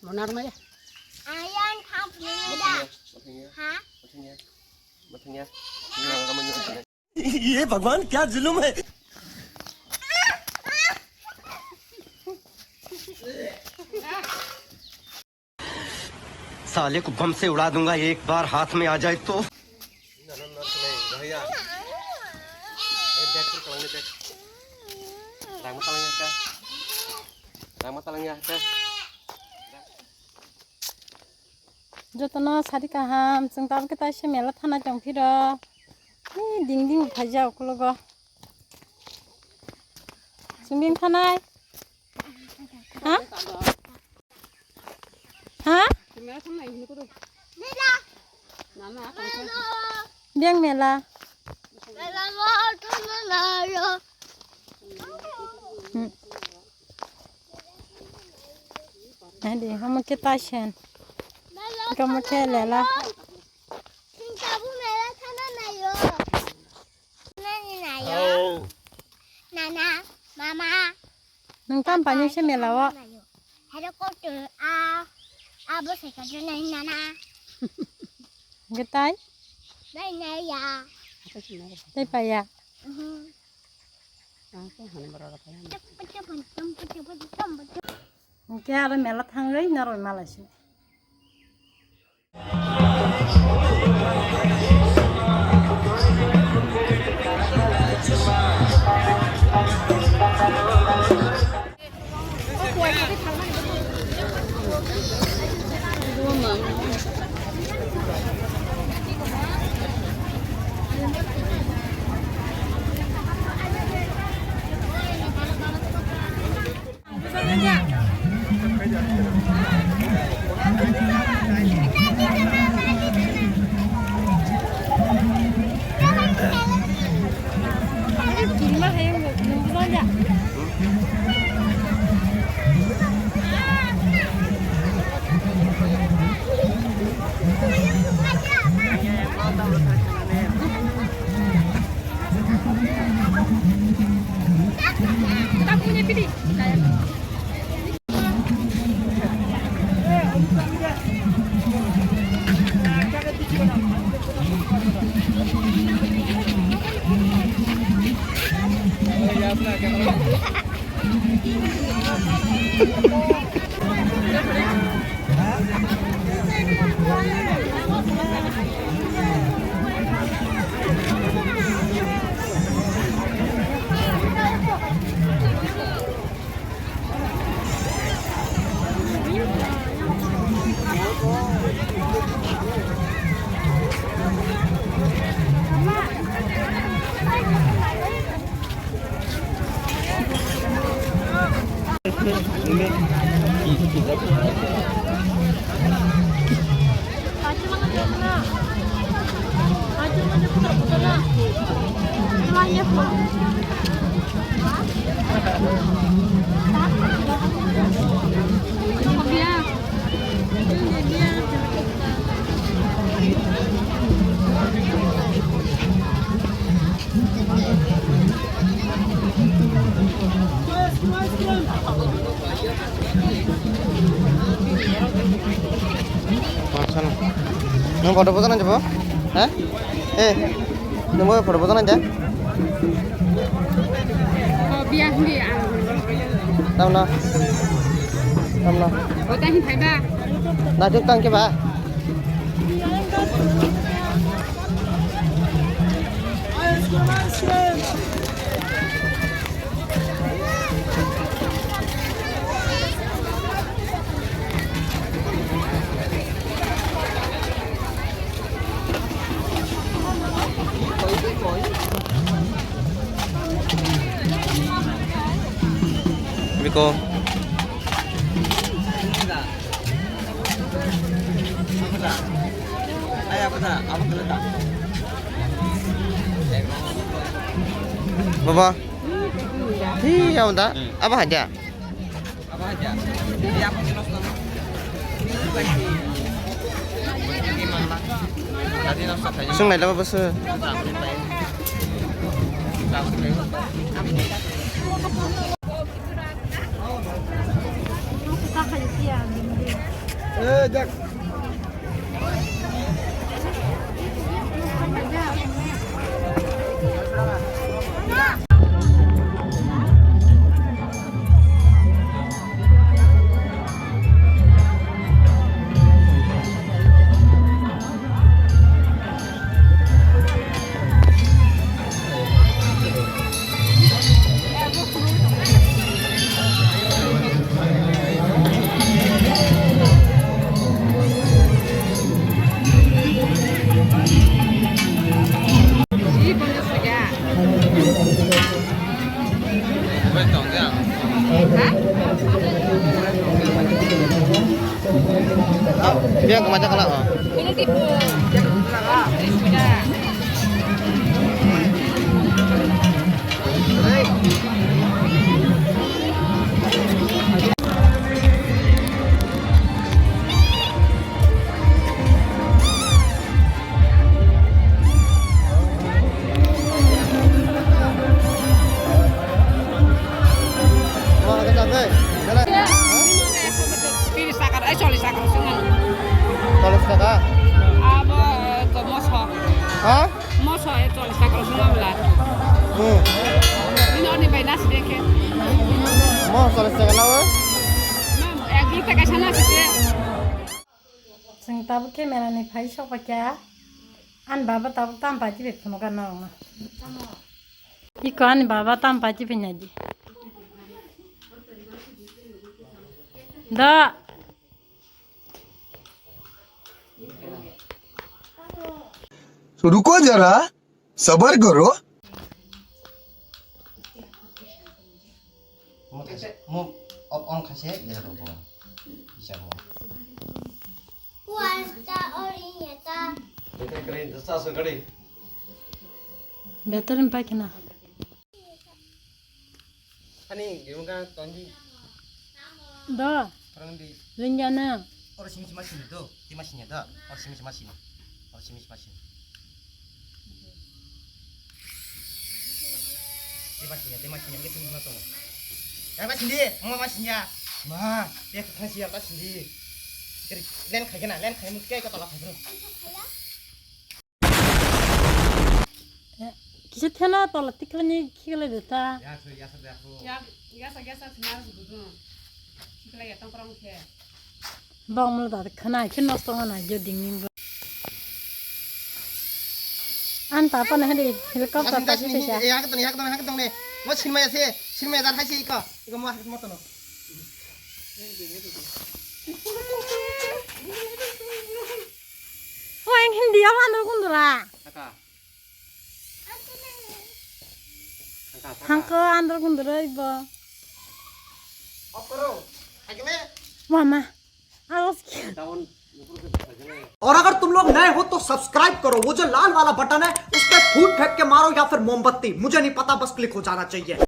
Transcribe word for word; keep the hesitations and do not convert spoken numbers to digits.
Monar maya. Ayan thap ni da. Ha? ये भगवान क्या जुल्म है। साले को बम से उड़ा दूंगा एक बार हाथ में आ जाए तो। Jotono sari kaham, chwng tabuk khe taisa mela thana tong phiro. Ni ding ding phaijak ukologo. Chwng bini thanai. Ha? Ha? Beng mela. Hmm. Adi, hamo khe taisen. Hamo khe lela. Nani nayo? Nana, mama. Nwng tam painwi se mela o. Helicopter a, a bo se ka nai nana. Hwnkhe tai? Nai nai ya. Tai paya. Mhm. Hwnkhe aro mela thangwi noroi malaising. Nwng photo bosa nang jabo? Ha? Eh, nwng bo photo bosa nang ja? Oh, biya hindi ang. Tamno? Tamno? Ota hin thaiba? Najuk tang ke ba? Biko. Baba. Hi, ya udah. Apa aja? Sung nai laba bwswk. Dia kemana kena? Tiris taka, eh, chollish taka rok swngo. Chollish taka? Abo, eh, ko moso. Ha? Moso, eh, chollish taka rok swngo bwla. Hmm. Bini oni bai nasi dekhe. Moso chollish taka na, oi? Na, ek kilo taka sana sih. Chwng tabuk camera ni phai sok paikha. Ani baba tabuk tam paiti bai phunukha norokno. Iko ani baba tam paiti bai naidi. Da. Ruko jara. Sabar karo. Mo thase, mo op on khase, ya ro bo. Isa mo. Kuasta ori yata. Bete kare, dasa so kare. Better in paikna. Ani, gimga tonji. Do. Parang di. Rinjana. Oro simi sima sini do. Tima sini do. Oro simi sima sini. Oro simi sima sini. Tima sini, tima sini, tima sini. Yang sini, mau mas sini ya. Ma, dia ke sini apa sini? Len khai kena, len khai mungkin kayak kepala khai. Kisa thena tola tikhlani khiklai de ta. Gasa gasa sina gudu. Khiklai ya tong krong khe. Bong mul da khana khe nosto ngana jo ding ning. An papa na hadi helicopter ta sini. Ya ka tong, ya ka tong, ya ka tong ne. Mo sinma ya se, sinma ya dar hai se iko. Iko mo mo tono. O, ang Hindi ama andro kundura. Saka. Saka, saka. Hangko andro kundura ibo. Off karo. Agile. Mama. Awas ki. Down. और अगर तुम लोग नए हो तो सब्सक्राइब करो, वो जो लाल वाला बटन है उस पर फूट फेंक के मारो या फिर मोमबत्ती, मुझे नहीं पता, बस क्लिक हो जाना चाहिए।